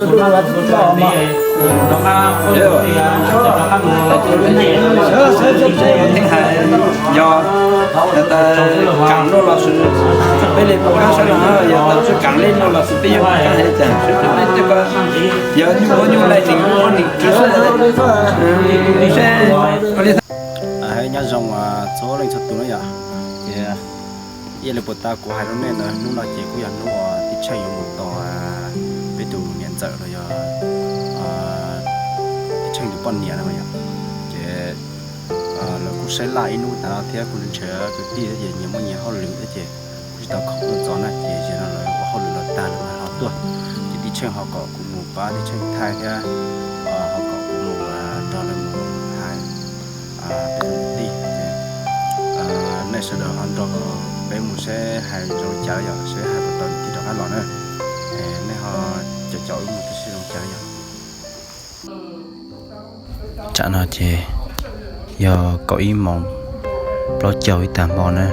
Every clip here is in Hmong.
Yog, yog tas kaam nuav los sis peb le puas kaab sab los, yog tas tsi kaam le nuav los sis peb yuav kaab hais tas seb peb tej ko yog nyuj muab nyuj lais neeg muab neeg tsi sab seb ua li. Nyob zoo txhua leej txhua tug na yom, ces ib yam li puag ta kuv hais rau nej ntawd, hnub no ces kuj yog hnub uas Tij Tsheej yuav mus tos peb tus niam ntxawm los yog Tij Tsheej tus poj niam na yom. Ces lawv kuj saib laj ib hnub tas no thiab kuj ntshe kwv tij ces nyias muaj nyias hauj lwm thiab ces kuj tsis tau khoom tuaj txog na, ces zaum no lawv ua hauj lwm los tag lawm ho tuaj, ces Tij Tsheej ho kom kuv mus pab Tij Tsheej thaij thiab ho kom kuv mus nrog lawv mus hais peb tus niam tij. Nej sawv daws ho nrog peb mus seb hais zoo li cas yom, seb hais puas tau niam tij rov qab los na. Nej ho caum caum wb mus seb zoo li cas yom. Tsam no ces yog kaum ib moos plaub caug ib tag hmo na.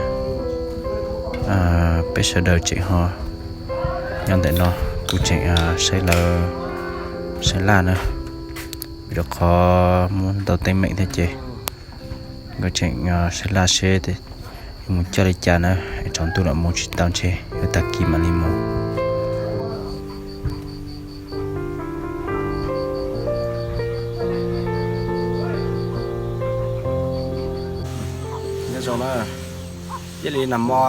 Peb sawv daws tseem ho nyob ntawm no, kuv tseem saib lawv saib laj na, vim rau qhov muab ntau teeb meem thiab ces nkawd tseem saib laj seb yuav mus coj li cas na, es tsaus ntuj lawm mus tsis tau ntshe yuav tag kis mam li mus. Nyob zoo na, ib yam li nag hmo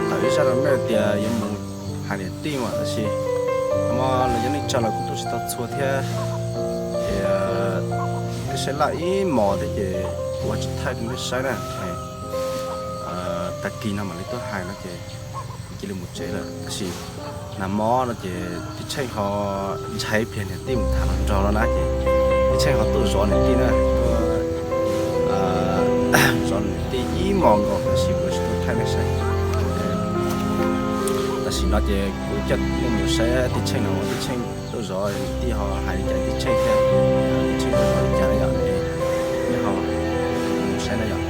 kuj tawm ib zaj rau nej tias yuav mus hais niam tij mas tab sis nag hmo lawv cov neej tsa los kuj tuaj tsis tau txhua thiab, ces twb saib laj ib hmos thiab ces kuv tsis thaij rau nej saib na. Tag kis no mam li tuaj hais no ces kuv cia li mus tsev lawm. Tab sis nag hmo no ces Tij Tsheej ho ntshai pliag niam tij mus tham hluas nraug no na ces Tij Tsheej ho tuaj zov niam tij na, tuaj zov niam tij ib hmos nkaus tab sis kuv tsis tau thaij nej saib. Tam sim no ces kuv coj nej mus saib Tij Tsheej no, Tij Tsheej tuaj zov niam tij ho hais li cas Tij Tsheej thiab, Tij Tsheej tuaj zov li cas na yom, nej ho mus saib na yom.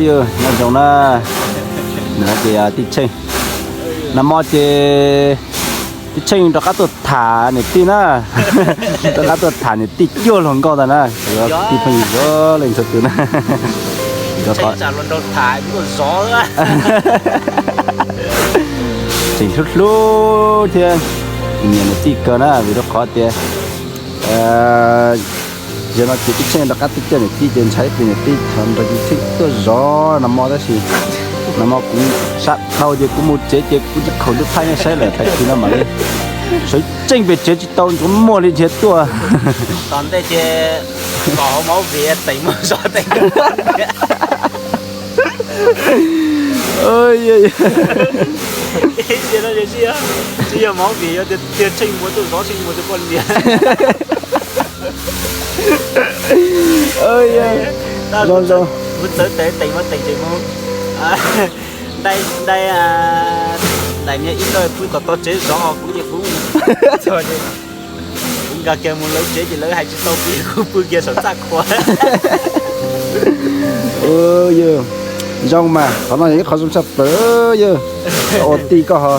Yog nyob zoo na, nws hais tias Tij Tsheej, nag hmo ces Tij Tsheej rov qab tuaj tham niam tij na, rov qab tuaj tham niam tij cuaj hluas nkauj ntag na, tij pheej zov leej txhua tus na. Tseem hlub hlub thiab nyiam niam tij kawg na, vim rau qhov tias zaum no ces Tij Tsheej rov qab tuaj coj niam tij ces ntshai pliag niam tij tham nrog Tij Tsheej tuaj zov nag hmo tab sis nag hmo kuv sab dhau ces kuv mus tsev ces kuv tsis khoom tuaj thaij nej saib lawm, tag kis no mam li sawv tsees pem tsev tsis tau ntxuav muag li nrhiav tuaj. Tom ntej ces kom hauv mov vim teem muag zov teem. Tsis yog mov vim, yog tiag Tsheej muag tuaj zov Tsheej muag tus poj niam. Zoo zoo, kuv txawv tes teem muag teem tseem mus. Dai, dai, dai, niag ib tug pw tom tog tsev zov kuv ces kuv, kuv nkag kiag mus lawv tsev ces lawv hais tsis tau kuv, kuv pw kiag saum txaj qhua. Yog zoo mas, qhov no yog ib qhov zoo tshaj plaws. Yog ua tij koj ho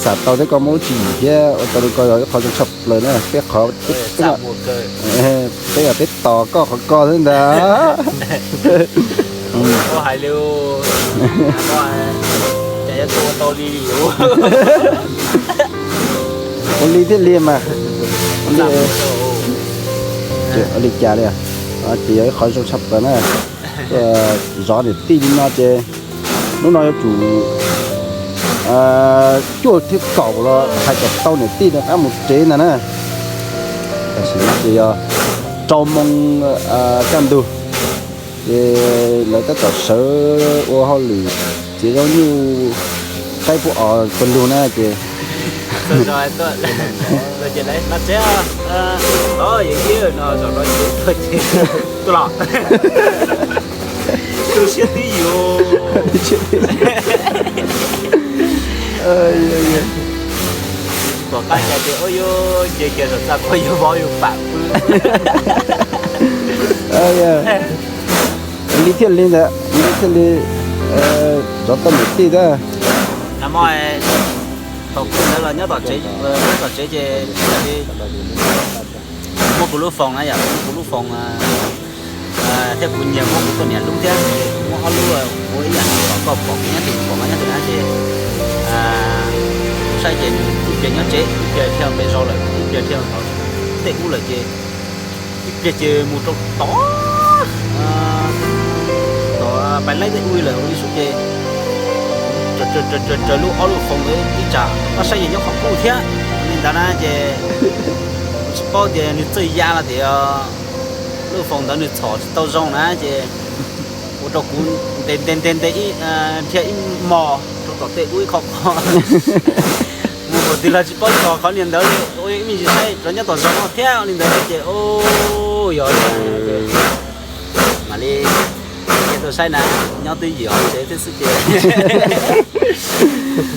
xam tau thiab koj muaj lub tswv yim thiab ua tau li ko yog ib qhov zoo tshaj plaws na. Peb qhov peb yog peb tos koj qhov ko xwb ntag. Hais li, ua li thiaj li mas, ua li cas li, ces yog ib qhov zoo tshaj plaws na. Zov niam tij li no ces hnub no yuav tsum cuaj thiab kaum los hais kom tau niam tij rov qab mus tsev ntag na. Tam sim no ces yog rau moo kaj ntug, ces lawv tab tom sawv ua hauj lwm txiav zaub nyuj qaib pub os pawg lug na ces. Tu siab twb yus, tom qab cas ces ua yus nce kiag saum txaj qhua yus vov yus pam pw. Li thiaj li ntawd, li thiaj li zov tau niam tij thiab. Nag hmo Thaum kuv ntawd los nyob tom tsev, nyob tom tsev ces muab kuv lub foos na yom, muab kuv lub foos thiab kuv nyiam muab kuv tus niam lub thiab, muab ob lub ua ib yam kom koj pom kuv nyob twg pom nyob twg na ces saib ces nws ib pliag nyob tsev, ib pliag dhia pem zos lawm, ib pliag dhia tom tej ub lawm ces ib pliag ces mus rau tod, tod pais laib tej ub lawm ua li xwb ces raws lub ob lub foos ntawd ib tsam pab saib ces nyob qhov kuj thiab li ntawd na ces kuv tsis paub tias nws txawj ya los tias lub foos ntawd nws txhom tsis tau zoo na ces ua rau kuv ntes ntes ntes ntes dhia ib hmos rau tom tej ub ib qho qho mus qhov twg los tsis paub txog qhov niag ntawd li, ua ib me ntsis saib rov nyob tom zos no thiab li ntawd ces yog mam li tuaj saib na, nyob twb yim hauv tsev thiab xwb ces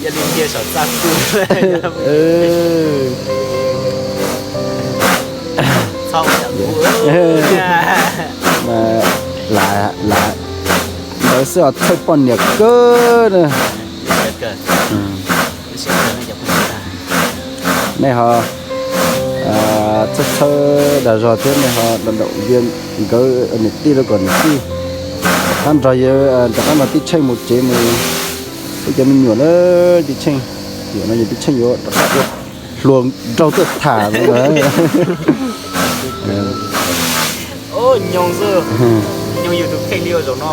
yog li cia saum txaj kuj txhob ua yam kuv. Mas lam lam ntawd xwb os, txhawj poj niam kawg na. Nej ho txhawj txhawb dag zog thiab nej ho động viên nkawd niam tij rau kom niam tij rov qab nrog, rov qab nrog tij Tsheej mus tsev mus, peb cov me nyuam na, tij Tsheej, yog no yog tij Tsheej yuav rov qab ua hluas nraug tuaj tham no. Nyob YouTube kheej li zaum no.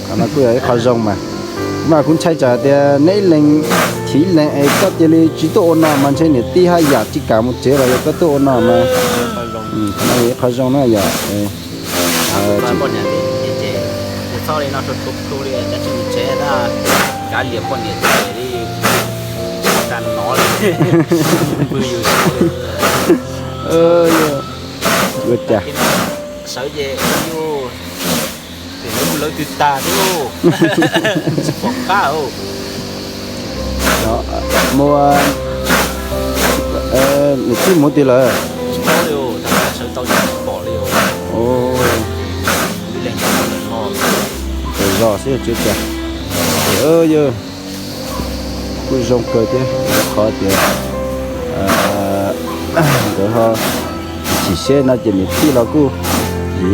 Qhov no kuj yog ib qho zoo mas, mas kuv ntshai tsam tias neb ib leeg chim ib leeg es koj cia li tsis tuaj ua no mas ntshe niam tij haj yam tsis kam mus tsev los yog koj tuaj ua no mas, qhov no yog ib qho zoo na yom. Poj niam ces txhob li no rau rau li, kav tsij mus tsev na, kav liam poj niam ces li tas nov li, pw yus ua cas sawv ces yus, ces lawv twb tag thiab, tsis pom qab. Mus, niam tij mus twg lawm? Tsis paub li, sawv tau tsis pom li. Ib leeg nyob tom zos xwb tsis cas. Yog kuj zoo kawg thiab, qhov tias nkawd ho chim siab no ces niam tij los kuj,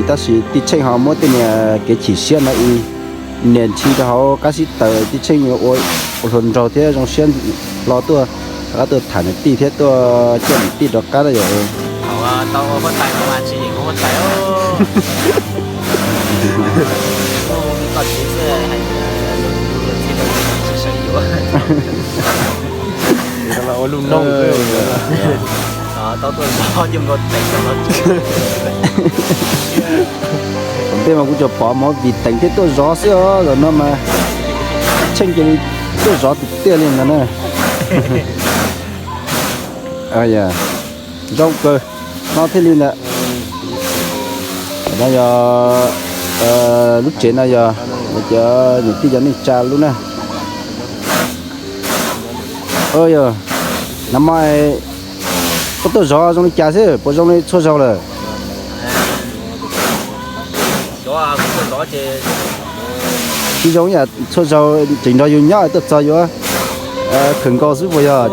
tab sis tij Tsheej ho muab tej niag kev chim siab no ua nias ntshis rau hauv qab xib taws, tij Tsheej yuav ua hluas nraug thiab zoo siab hlo tuaj, rov qab tuaj tham niam tij thiab tuaj coj niam tij rov qab na yom. Tau ua huab tais mas tsis yeem ua huab tais. Koj txiv xwb hais tias txij tau tsis sawv yuav. Ua lub noog tau tuaj zov coj nkaus teem rau los tsev. Tom ntej mas kuv tsuas pom movie teem thiab tuaj zov xwb os, zaum no mas Tsheej cia li tuaj zov tiag tiag li ntawd na. Zoo kawg, no thiaj li ntawd. No yog lub tsev no yog cov niam tij cov neej tsa lub na. Yog, nag hmo koj tuaj zov zoo li cas xwb, puas zoo li txhua zaug lawm? Tsis zoo ib yam txhua zaug, tseem nrog yus nyob tuaj txog yuav khawm nkaus xwb puas yog?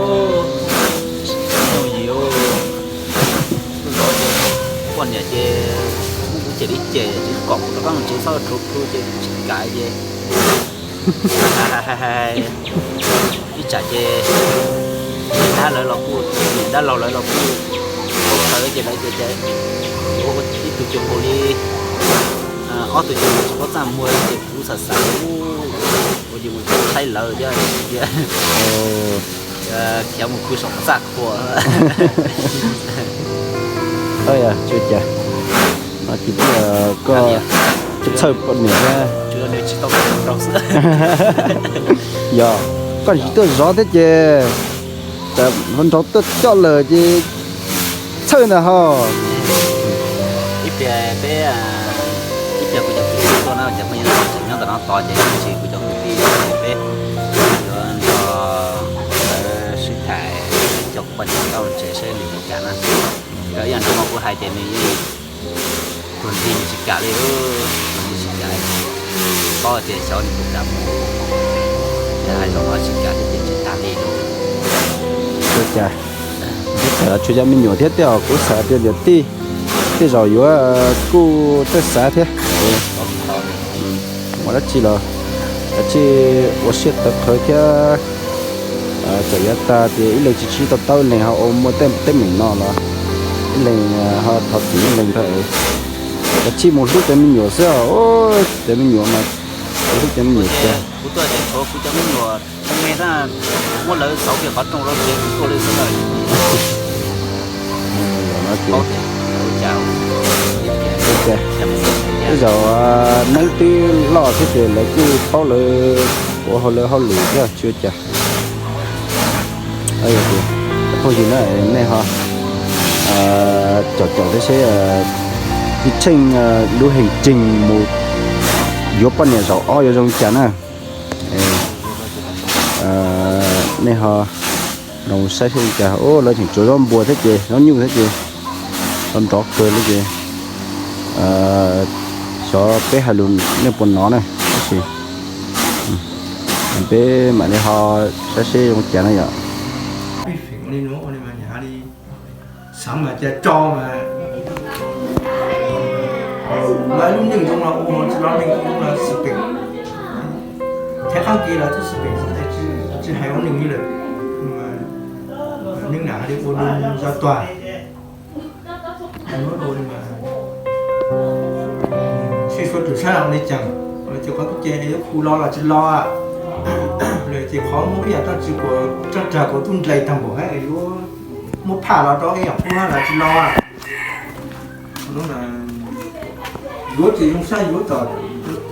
Poj niam ces kuv ces li ces tsis kom kuv rov qab mus tsev, txhob rhuav plhu ces tsis kam ces ib tsam ces niam dab lawv los kuj, niam dab laug lawv los kuj tau txhawj ces lawv tias ib tug cuag nkaus li ob tug cuag nkaus tsis paub txaj muag ces kuv xav xav ua yus mus thaij lawv thiab tias khiav mus pw saum txaj qhua. Tsis cas, no ces koj txhawj poj niam thiab. Yog koj tsis tuaj zov thiab ces hluas nraug tuaj coj lawm ces txhawj ntag ho. Ib pliag peb, ib pliag kuv cov kwv tij tuaj na, cov phooj ywg tseem nyob ntawm no tos ces ib ntsis kuv cov kwv tij peb yuav nrog lawv sib tham, coj kuv poj niam rov qab mus tsev saib nws puas kam na. Yog ib yam ntawd mas kuv hais ces nws yeej tuag nthi nws tsis kam li, tuag nthi tsis kam li. Paub tias xyov nws puas kam mus, yog hais zaum no tsis kam thiab ces tsis tas li lawm. Cas, kuv xav los tsuas cov me nyuam thiab tej zaum kuv xav tias niam tij tej zaum yuav kuj tej xav thiab. Ua dab tsi los kav tsij ua siab tawv qhawv thiab. Txawm yav tag tias ib leeg tsis sib to taub, ib leeg ho ua muaj tej teeb meem no los ib leeg ho thov txim ib leeg thiab. Kav tsij mus hlub cov me nyuam xwb os, cov me nyuam mas hlub cov me nyuam tiag. Kuv tuaj ces tshuav kuv cov me nyuam me me na, muab lawv xauv kiag qhov rooj rau ces kuv tuaj li xwb na. Tej zaum neeb twb loj thiab ces lawv kuj paub lawv ua hauj lawv hauj lwm thiab tsis ua cas. Phooj ywg na, nej ho caum caum thiab seb Ib Tsheej lub heej tseeg mus yuav poj niam zaum ob yuav zoo cas na. Nej ho nrog saib seb cas. Lawv tseem tsuav zaub npua thiab ces zaub nyuj thiab ces nrov nrov kawg li ces xyov peb hais lus nej puas hnov na, tab sis peb mam li ho saib seb zoo cas na yom. Xav mas cas tso mas, mas lub neej zoo los ua, tsis los neej zoo los xij peem. Thaib qab kev los twb xij peem xwb, tsis hais ua neej li lawm. Neej nam li ua neej zov tuag. Sij suav twm sab los li cas, ces qhov twg ces yuav khu los los tsis los, ces qhov muaj ib yam roj tsis kuas roj rag kuas tub nplai tag npaum hab yuav muab phaj los rau ib yam qub hab los tsis los. Yuav ces zoo sab yuav tom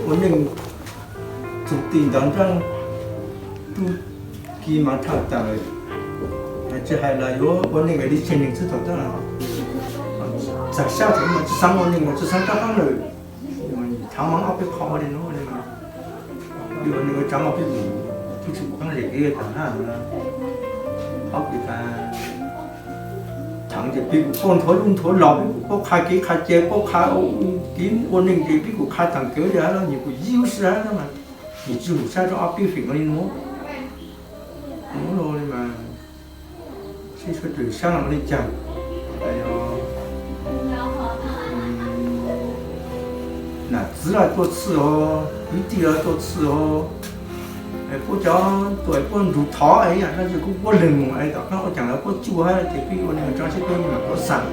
ua neej txug ti ntawd nrab tub ki mas thawj tas lawm, tsis hais los yuav ua neej es li tseg neeg xwb thaum tab txag sab thaum mas tsis xav ua neeg mas tsis xav rov qab lawm. Thaum mas ob peb qho ua li no, peb ua neej ua tsav mas peb kuj tsis pub qeeb zem kev tag hab. Ob peb tas thaum ces peb kuj paub nthuav lub nthuav los, peb kuj paub qha kev qha cia, paub qha kev ua neej ces peb kuj qha tag kev yog nyias kuj yig lub sab mas nyias tsis mus sab rau ob peb feem ua li no. Ua li mas sib suav twm sab los ua li cas, nam txiv los tuaj txhij os, kwv tij los tuaj txhij os, puab cov tuaj puab nrug thov es yam dlaab tsi kuj puab leeg mus es tom qab ua caag lawv puab cuj hab ces peb ua neeg tso sib peb mam puab xaam.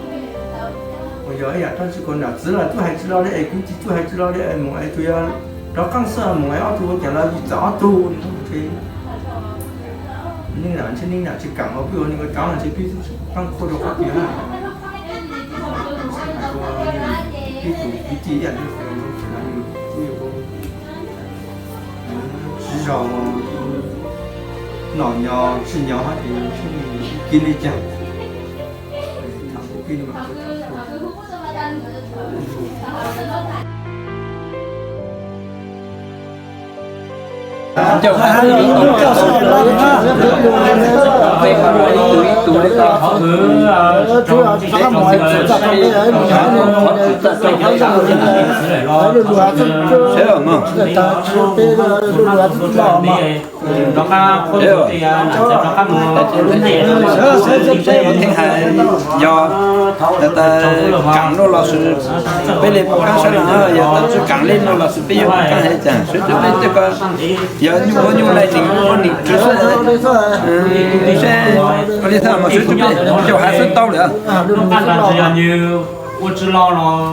Uas yog ib yam dlaab tsi kuas nam txiv los tub hais tsis lo li es kwv tij tub hais tsis lo li es mus es tsuas yog rov qaab xwb mus es ob tug ua caag los yim txawm ob tug. Neej nam ntshe neej nam tsis kaam os, peb ua neeg ua tsav los ntshe peb tub tsis qaab qhuab rau qhov twg hab. Peb tus kwv tij ib yam li tsis zog, nom nyo tsis nyo hab ces kiag li caag. Yog kaam nuav los sis peb le pum kaab sab no, yog tau tsi kaam le nuav los sis peb yuav kaab has caag, suav cuag peb tej ko, yog nyuj ua nyuj le, neeg ua neeg tsuv xwb. Seb ua li txhaj mas suav cuag peb caum has xwb tau lawm. Ua tsi lo los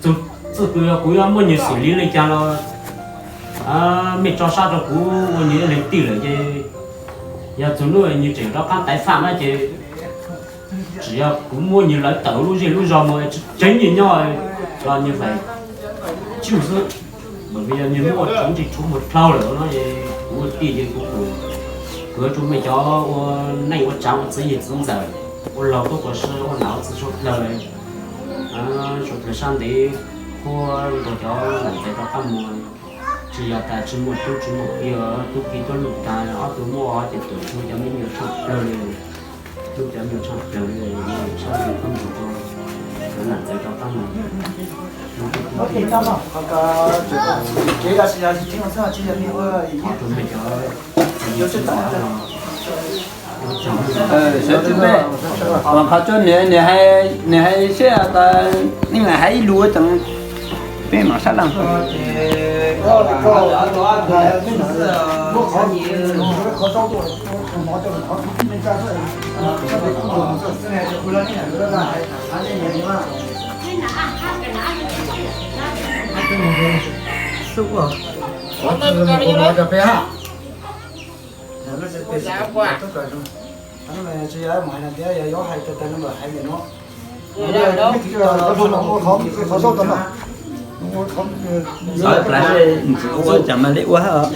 txug txij pw kuv yuav muab nws xwm li le caag los mej tso sab rau kuv ua nws ib leeg tij lawm ces yog txug nub nws tseem rov qaab taiv faj na ces tsis yog kuv muab nws lawv tawm lub zej lub zog mus tseev nws nyob los nws faim tsuj xwb. Vim yog nws muaj tug ntsej tshuav muag dlhau lawm no es kuv ua tij ces kuv, kuv yuav tsum mej cov ua neej ua tsav ua txiv yawg txiv ntxawm, ua laug tuab quas sib ua nam ua txiv suav dlawg, suav dlawg sab ntev, qhuab ntuas cov nam ntxawg rov qaab mus. Tsis yog tas tsis muaj tub tsis muaj ki, tub ki tuab lug tas ob tug muaj ces tub tsuj cov me nyuam tshaaj plawg li, tub cov me nyuam tshaaj plawg li, sab ntev qhuab ntuas rau cov nam ntxawg rov qaab mus. Qhov rau mej cov, cov Sawv tsees peb, qhov tso nws, nws hais siab tas, yeej hais ib lus tsees, peb mam sab laj. Tsis yog mus hais no tias yog yuav hais tas tas no mas hais ntawm no. Qhov zaub tas no. Ntxuav plab, ntxuav ua cas mas li ua hab os.